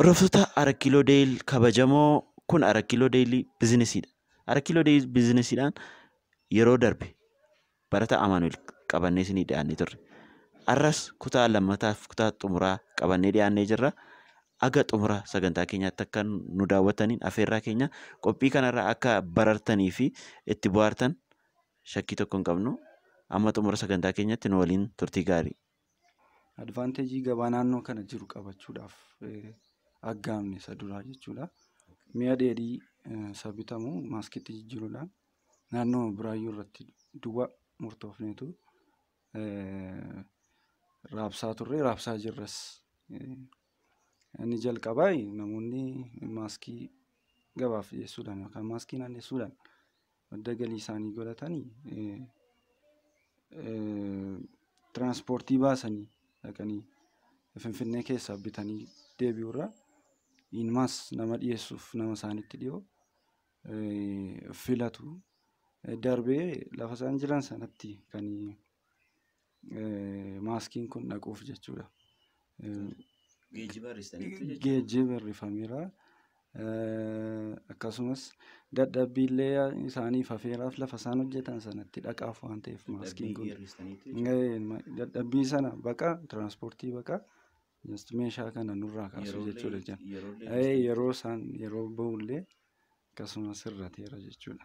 Hordoftoota Arat Kiiloo Daily kabajamoo, kun Arat Kiiloo Daily Businessiidha. Arat Kiiloo Daily Businessiidhaan yeroo darbe barataa Amaanu'el qabannee isinii dhiyaannee turre. Har'as kutaa lammataaf kutaa xumuraa qabannee dhiyaannee jirra. Aga xumura sagantaa keenyaatti akka nu daawwattaniin afeerraa keenya, qophii kanarraa akka barartanii fi itti bohaartan shakkii tokko hin qabnu. Amma xumura sagantaa keenyatti nu waliin turtii gaarii. Advantage gabaa naannoo kana jiru qabachuudhaaf aggaamne isa duraa jechuudha. Mi'a dheedhii isa bitamu maaskitti jijjiiruudhaan naannoo Buraayyuu irratti duwwaa murtoofneetu raabsaa turre, raabsaa jirras. Inni jalqabaa namoonni maaskii gabaaf dhiyeessuudhaan yookaan maaskii naannessuudhaan madda galii isaanii godhatanii tiraanspoortii baasanii dhaqanii Finfinnee keessaa bitanii deebi'uurra inmaas nama dhiyeessuuf nama isaanitti dhiyoo filatu. Darbee lafa isaan jiran sanatti kan maaskiin kun dhaquuf jechuudha. Geejjiba hir'istaniitu jechuudha. Geejjiba hir'ifameera. Akkasumas dadhabbiillee isaaniif hafeeraaf, lafa isaan hojjetan sanatti dhaqaaf waan ta'eef maaskiin kun. Dadhabbii sana baqa, tiraanspoortii baqa, meeshaa kana nurraa kaasu jechuudha. Yeroo isaan yeroo bahullee akkasumas hir'ateera jechuudha.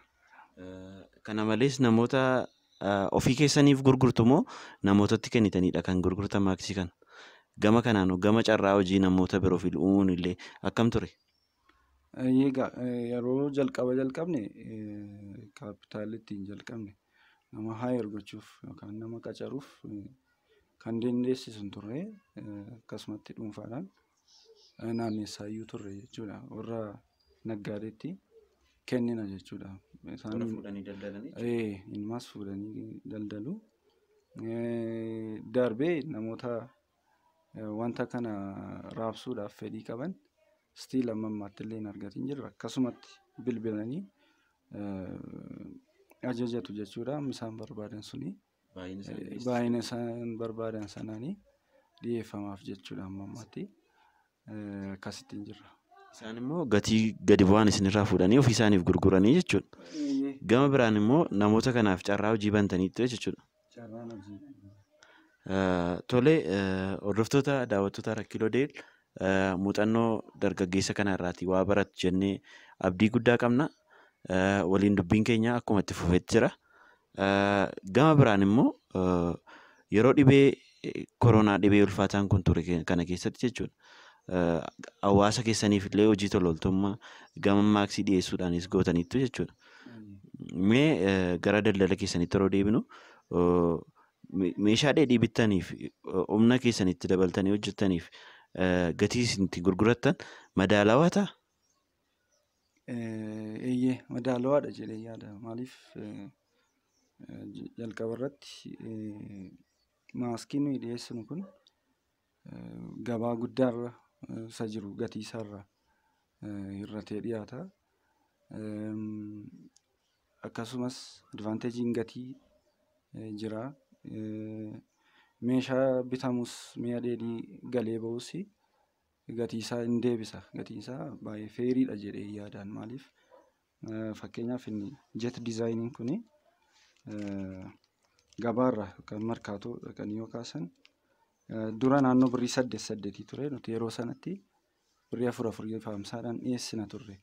Kana malees namoota ofii keessaniif gurgurtu moo namootatti kennitanidha kan gurgurtan maaksii kana? Gama kanaan gama carraa hojii namoota biroof uumuun illee akkam ture? Egaa yeroo jalqaba jalqabne kaapitaalli ittiin jalqabne nama hire gochuuf yookaan nama qacaruuf kan dandeessisu hin turre. Akkasumatti dhuunfaadhaan naanneessaayyuu turre jechuudha. Warra naggaadeetti kennina jechuudha. Warra fuudhanii daldalan jechuudha. Ilmaas fuudhanii daldalu. Darbee namoota wanta kana raabsuudhaaf fedhii qaban still amma ammaatti illee hin argatin jirra. Akkasumatti bilbilanii ajajatu jechuudha. Isaan barbaadan suni baay'ina isaan barbaadan sanaanii dhiyeeffamaaf jechuudha amma ammaatti. Akkasittiin jirra. Isaan immoo gatii gadi bu'aan isinirraa fuudhanii ofii isaaniif gurguranii jechuudha. Gama biraan immoo namoota kanaaf carraa hojii bantaniitu jechuudha. Carraan hojii. Tole, hordoftoota daawwattoota Arat Kiiloo Daily, muuxannoo dargaggeessa kana irraatii waa baratu jennee abdii guddaa qabna. Waliin dubbiin keenya akkuma itti fufetti jira. Gama biraan immoo yeroo dhibee koronaa, dhibee ulfaataan kun ture kana keessatti jechuudha. Hawaasa keessaniif illee hojii tola ooltummaa gama maaksii dhiyeessuudhaanis gootaniittu jechuudha. Mee gara daldala keessanitti yeroo deebinu, meeshaa dheedhii bittaniif, humna keessanitti dabaltanii hojjettaniif gatii isin itti gurgurattan madaalawaa ta'a? Eeyyee, madaalawaadha jedhee yaada. Maaliif, jalqaba irratti maaskiin nuyi dhiyeessinu kun gabaa guddaarra isa jiru gatii isaarra hir'atee dhiyaata. Akkasumas advantageiin gatii jira. Meeshaa bitamus, mi'a dheedhii galee bahus gatii isaa hin deebisa. Gatiin isaa baay'ee fairiidha jedhee yaadaan. Maaliif, fakkeenyaaf inni jet designiin kuni gabaarra yookaan markaatoo dhaqanii yoo kaasan dura naannoo birrii 8 8 ture. Nuti yeroo sanatti birrii 4 4fi 50dhaan dhiyeessina turre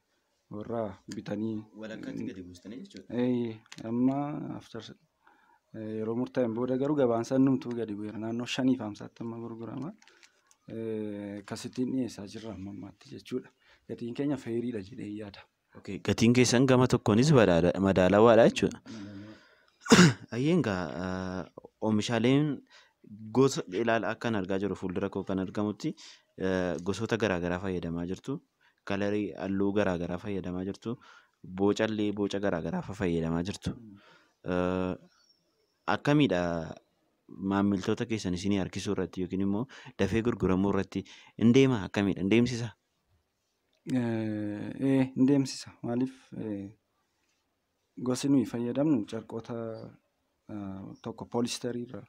warra bitanii. Walakkaatti gadi buustanii jechuudha. Amma after yeroo murtaa'een booda garuu gabaan isaa hundumtuu gadi bu'eera, naannoo 5fi 50tti amma gurgurama. Akkasittiin dhiyeessaa jirra amma ammaatti jechuudha. Gatiin keenya fairiidha jedhee yaada. Gatiin keessan gama tokkoonis madaalawaadha jechuudha. Ayyeen egaa oomishaaleen gosa ilaala akkan argaa jiru, fuuldura koo kan argamutti gosoota garaagaraa fayyadamaa jirtu. Colorii, halluu garaagaraa fayyadamaa jirtu. Bocallee boca garaagaraa fayyadamaa jirtu. Akkamiidha, maamiltoota keessan isinii harkisuu irratti yookiin immoo dafee gurguramuu irratti hin deemaa, akkamiidha, hin deemsisaa? Ee, hin deemsisa. Maaliif, gosi nuyi fayyadamnu carqoota tokko polyesterii irraa,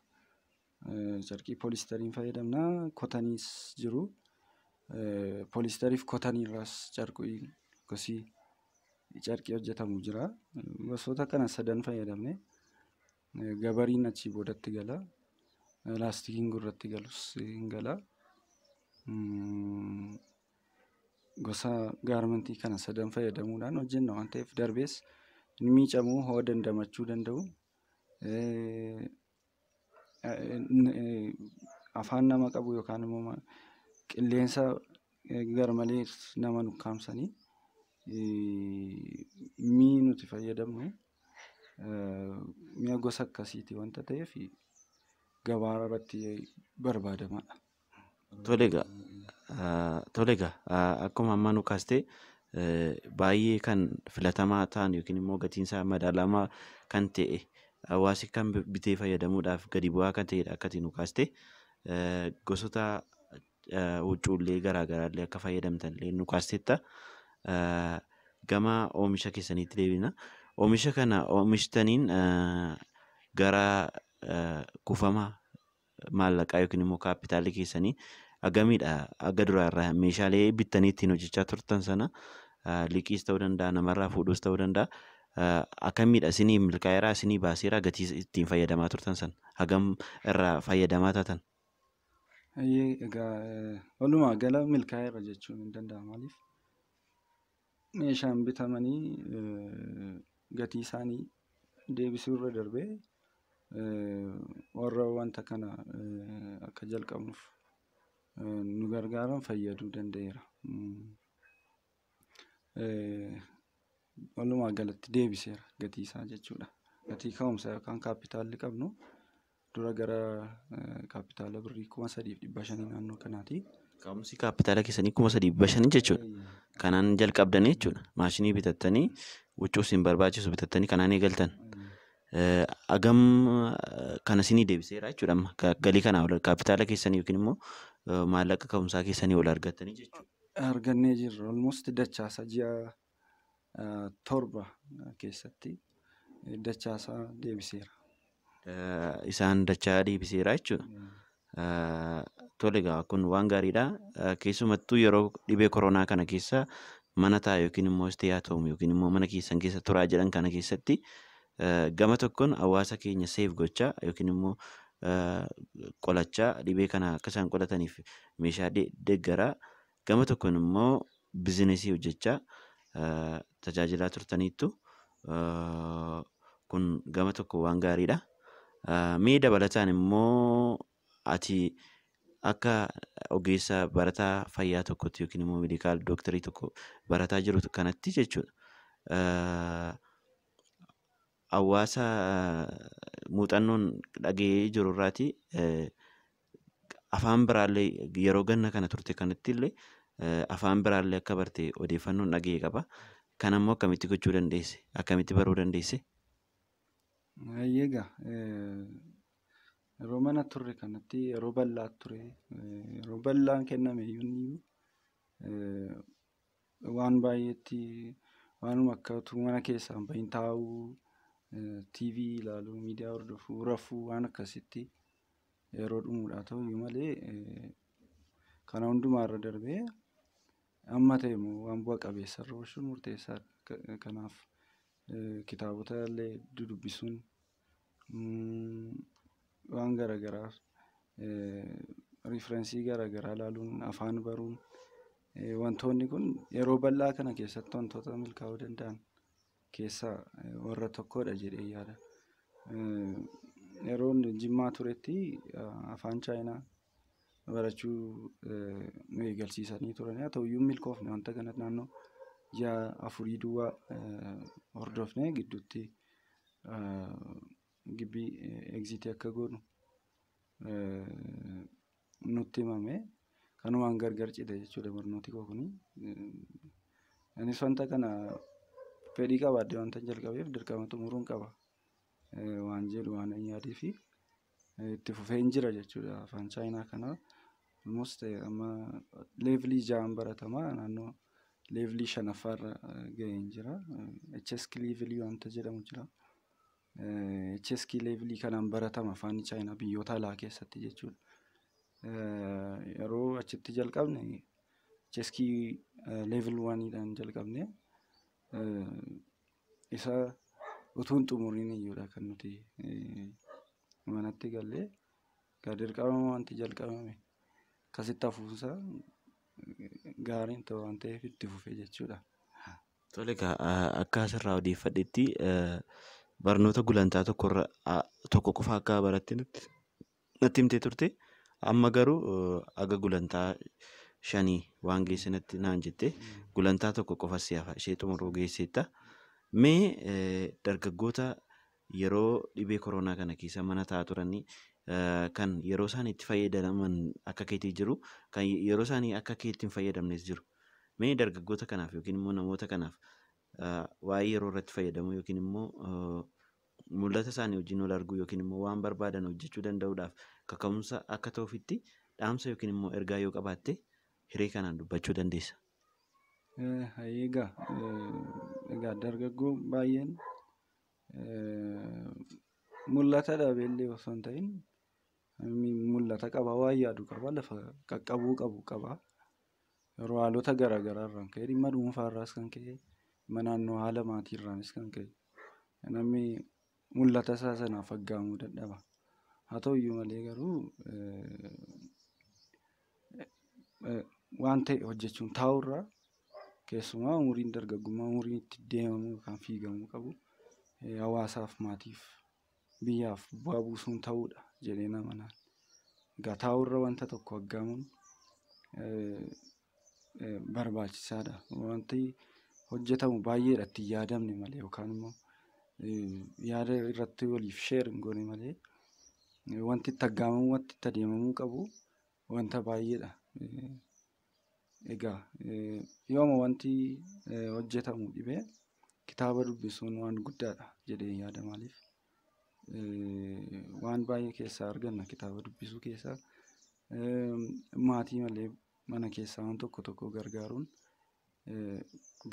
carqii polyesteriin fayyadamna. Cottoniis jiru. Poolisterii fi kotanii irraas carqii gosii carqii hojjetamu jira. Gosoota kana sadan fayyadamnee gabariin achii boodatti gala. Laastikiin gurratti galus hin gala. Gosa gaarmentii kana sadan fayyadamuudhaan hojjenna waan ta'eef darbees hin miicamuu, ho'a dandamachuu danda'u. Afaan nama qabu yookaan immoo qilleensa garmalee nama nukkaamsanii mi'i nuti fayyadamnu mi'a gosa akkasiiti wanta ta'eef gabaa irratti barbaadamaadha. Tole egaa akkuma ammaa nu kaastee baay'ee kan filatamaa ta'an yookiin immoo gatiin isaa madaalamaa kan ta'e hawaasi kan bitee fayyadamuudhaaf gadi bu'aa kan ta'edha akka ati nu kaaste gosoota huccuullee garaagaraallee akka fayyadamtanillee nu kaasteetta. Gama oomisha keessaniitti deebina. Oomisha kana oomishtaniin gara kuufama maallaqaa yookiin immoo kaapitaalii keessanii hagamidha aga duraarraa meeshaalee bittanii ittiin hojjechaa turtan sana liqiis ta'uu danda'a, namarraa fuudhuus ta'uu danda'a. Akkamidha isinii milkaa'eeraa, isinii baaseeraa gatii ittiin fayyadamaa turtan sana hagam irraa fayyadamaa taatan? Egaa walumaa gala milkaa'eera jechuun hin danda'ama. Maaliif meeshaan bitamanii gatii isaanii deebisuu irra darbee warra wanta kana akka jalqabnuuf nu gargaaran fayyaduu danda'eera. Walumaa galatti deebiseera gatii isaa jechuudha. Gatii ka'umsa yookaan kaapitaalli qabnu dura gara kaapitaala birrii 3,500 naannoo kanaati. Ka'umsi kaapitaala keessanii 3,500 jechuudha. Kanaan jalqabdanii jechuudha. Maashinii bitattanii huccuu isin barbaachisu bitattanii kanaan eegaltan. Hagam kana isinii deebiseera jechuudha amma galii kanaa ol kaapitaala keessanii yookiin immoo maallaqa ka'umsaa keessanii ol argattanii jechuudha. Argannee jirra. Almost dachaasa ji'a 7 keessatti dachaasaa deebiseera. Isaan dachaa deebiseera jechuudha. Tole egaa kun waan gaariidha. Keessumattuu yeroo dhibee koronaa kana keessa mana ta'a yookiin immoo stay at home yookiin immoo mana keessan keessa turaa jedhan kana keessatti gama tokkoon hawaasa keenya seef gochaa yookiin immoo qolachaa dhibee kana akka isaan qolataniif meeshaa deeggaraa gama tokkoon immoo bizinesii hojjechaa tajaajilaa turtaniittu kun gama tokko waan gaariidha. Mee dabalataan immoo ati akka ogeessa barataa fayyaa tokkotti yookiin immoo meedikaal dooktarii tokko barataa jiru kanatti jechuudha. Hawaasa muuxannoon dhaga'ee jiru irraati afaan biraallee yeroo ganna kana turte kanatti illee afaan biraallee akka barte odeeffannoon dhaga'ee qaba. Kana immoo akkamitti gochuu dandeesse? Akkamitti baruu dandeesse? Egaa yeroo mana turre kanatti yeroo bal'aa ture. Yeroo bal'aan kenname iyyuu waan baay'eetti waanuma akka utuu mana keessaa hin bahin taa'uu, TV ilaaluu, miidiyaa hordofuu, rafuu waan akkasitti yeroo dhumuudha ta'uyyuu malee kana hundumaa irra darbee amma ta'e immoo waan bu'a qabeessa irra oolchuun murteessaadha. Kanaaf kitaabota illee dudubbisuun waan garaagaraa riiferensii garaagaraa ilaaluun afaan baruun wantoonni kun yeroo bal'aa kana keessatti wantoota milkaa'uu danda'an keessaa warra tokkodha jedhee yaada. Yeroon Jimmaa turetti afaan Chaayinaa barachuu nu eegalsiisanii turan. Haa ta'uyyuu milkoofne wanta kana naannoo ji'a 4 duwwaa hordofnee gidduutti gibbii egziitii akka goonu nutti himame. Kanumaan gargar cite jechuudha barnooti koo kuni. Anis wanta kana fedhii qabaadhee wanta jalqabeef dirqama xumuruun qaba waan jedhu waan hin yaadee fi itti fufee hin jira jechuudha afaan Chaayinaa kana. Almost amma leevilii 6 baratamaa naannoo leevilii 5ffaarra gahee hin jira. HSK leevilii wanta jedhamu jira. HSK leevilii kanaan baratama afaan Chaayinaa biyyoota alaa keessatti jechuudha. Yeroo achitti jalqabne Cheskii level 1dhaan jalqabne isa utuu hin xumuriin iyyuudha kan nuti manatti gallee. Egaa dirqama wanti jalqabame akkasitti hafuunsaa gaariin ta'u waan ta'eef itti fufe jechuudha. Tole egaa akka asirraa odeeffadhetti barnoota gulantaa tokkorra tokko qofa akka baratte natti himtee turte. Amma garuu aga gulantaa 5 waan geesse natti naan jette gulantaa tokko qofa si hafa ishee xumuruu geesseetta. Mee dargaggoota yeroo dhibee koronaa kana keessa mana taa'aa turanii kan yeroo isaan itti fayyadaman akka keetii jiru, kan yeroo isaanii akka keetti hin fayyadamnes jiru. Mee dargaggoota kanaaf yookiin immoo namoota kanaaf waa'ee yeroo irratti fayyadamuu yookiin immoo mul'ata isaanii wajjin wal arguu yookiin immoo waan barbaadan hojjechuu danda'uudhaaf kaka'umsa akka ta'uufitti dhaamsa yookiin immoo ergaa yoo qabaatte hiree kanaan dubbachuu dandeessa. Egaa dargaggoon baay'een mul'ata dhabeellee osoo hin ta'in mul'ata qaba, waan yaadu qaba, lafa qaqqabuu qabu qaba. Yeroo haalota garaagaraa irraan ka'e dhimma dhuunfaarraas kan ka'e dhimma naannoo haala maatiirraanis kan ka'e namni mul'ata isaa sanaaf aggaamuu dadhaba. Haa ta'uyyuu malee garuu waan ta'e hojjechuun taa'urraa keessumaa umuriin dargaggummaa umuriin itti deemamu yookaan fiigamuu qabu hawaasaaf maatiif biyyaaf bu'aa buusuun ta'uudha jedhee nama naan. Egaa taa'urra wanta tokko aggaamuun barbaachisaadha. Wanti hojjetamu baay'eedha itti yaadamne malee yookaan immoo yaada irratti waliif sheer hin goone malee wanti itti aggaamamu wanti itti adeemamuu qabu wanta baay'eedha. Egaa yooma wanti hojjetamu dhibee kitaaba dubbisuun waan guddaadha jedhee yaada. Maaliif waan baay'ee keessaa arganna kitaaba dubbisuu keessaa. Maatii malee mana keessaa waan tokko tokko gargaaruun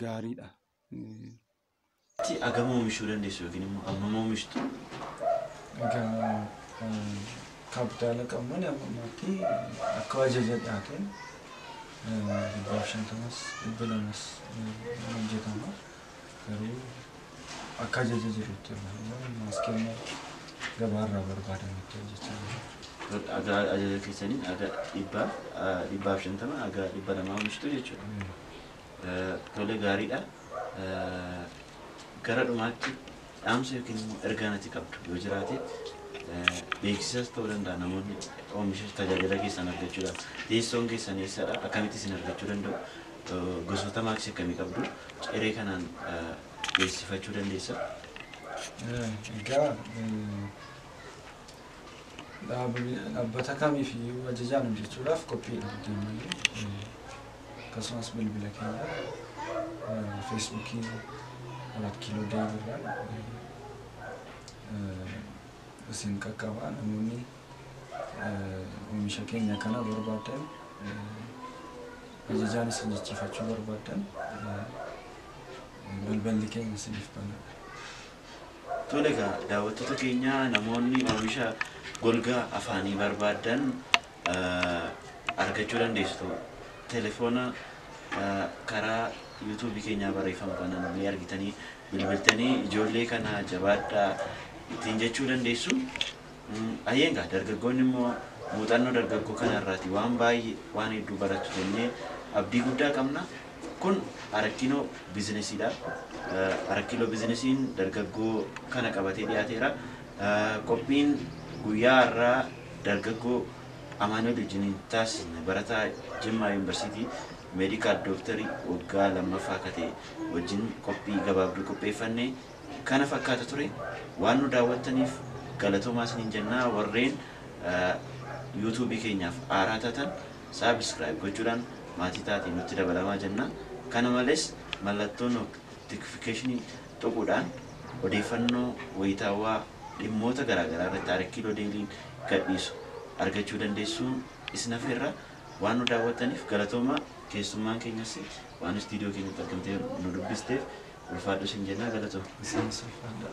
gaariidha. Agama oomishuu dandeessu yookiin immoo hammam oomishtu? Egaa kaapitaala qabnuun amma ammaatti akka ajaja dhiyaateen 150 200 hojjetama. Garuu akka ajaja jirutti maaskii gabaarraa barbaadamutti hojjechaa jiru. Aga ajaja keessaniin aga 150 aga 200 oomishtu jechuudha. Tole gaariidha. Gara dhumaatti dhaamsa yookiin immoo ergaa natti qabdu yoo jiraate beeksisas ta'uu danda'a namoonni oomisha tajaajila keessan argachuudhaaf teessoon keessan eessadha akkamitti isin argachuu danda'u gosoota maaksii akkamii qabdu ciree kanaan beeksifachuu dandeessa. Egaa dhaabbata kamiifiyyuu ajajaan hojjechuudhaaf qophiidha deemanii akkasumas bilbila keenya feesbuukii 4 kiiloo deebiirraan isin qaqqaba. Namoonni oomisha keenya kana barbaadan ajajaan isin jechifachuu barbaadan balballi keenya isiniif banaadha. Tole egaa daawwattoota keenya namoonni oomisha golgaa afaanii barbaadan argachuu dandeessu. Telefoona karaa yuutuubii keenyaa barreeffamu kanaan ni argitanii bilbiltanii ijoollee kana jabaadhaa ittiin jechuu dandeessu. Ayyeengaa dargaggoonni immoo muuxannoo dargaggoo kanarraati waan baay'ee waan hedduu baratu jennee abdii guddaa qabna. Kun Arakkiinoo biizinesiidha. Arakkiinoo biizinesiin dargaggoo kana qabatee dhiyaateera. Qophiin guyyaa har'aa dargaggoo Amaanu'el wajjiniin taasisne barataa Jimmaa Yuunivarsiitii meedikaal dooktarii waggaa 2ffaa akka ta'e wajjin qophii gabaabduu qopheeffanne kana fakkaata ture. Waan nu daawwattaniif galatoomaa isiniin jennaa. Warreen yuutuubii keenyaaf haaraa taatan saabiskiraayib gochuudhaan maatii taatiin nutti dabalamaa jenna. Kana malees mallattoo notifikashinii tuquudhaan odeeffannoo wayitaawaa dhimmoota garaagaraa irratti Arakkiiloo deeliin gadhiisu argachuu dandeessuun isin hafeerra. Waan nu daawwattaniif galatoomaa. Keessummaan keenyas waan istiidiyoo keenyatti argamtee nu dubbisteef ulfaadhu isin jennaa galatooma. Isinis ulfaadha.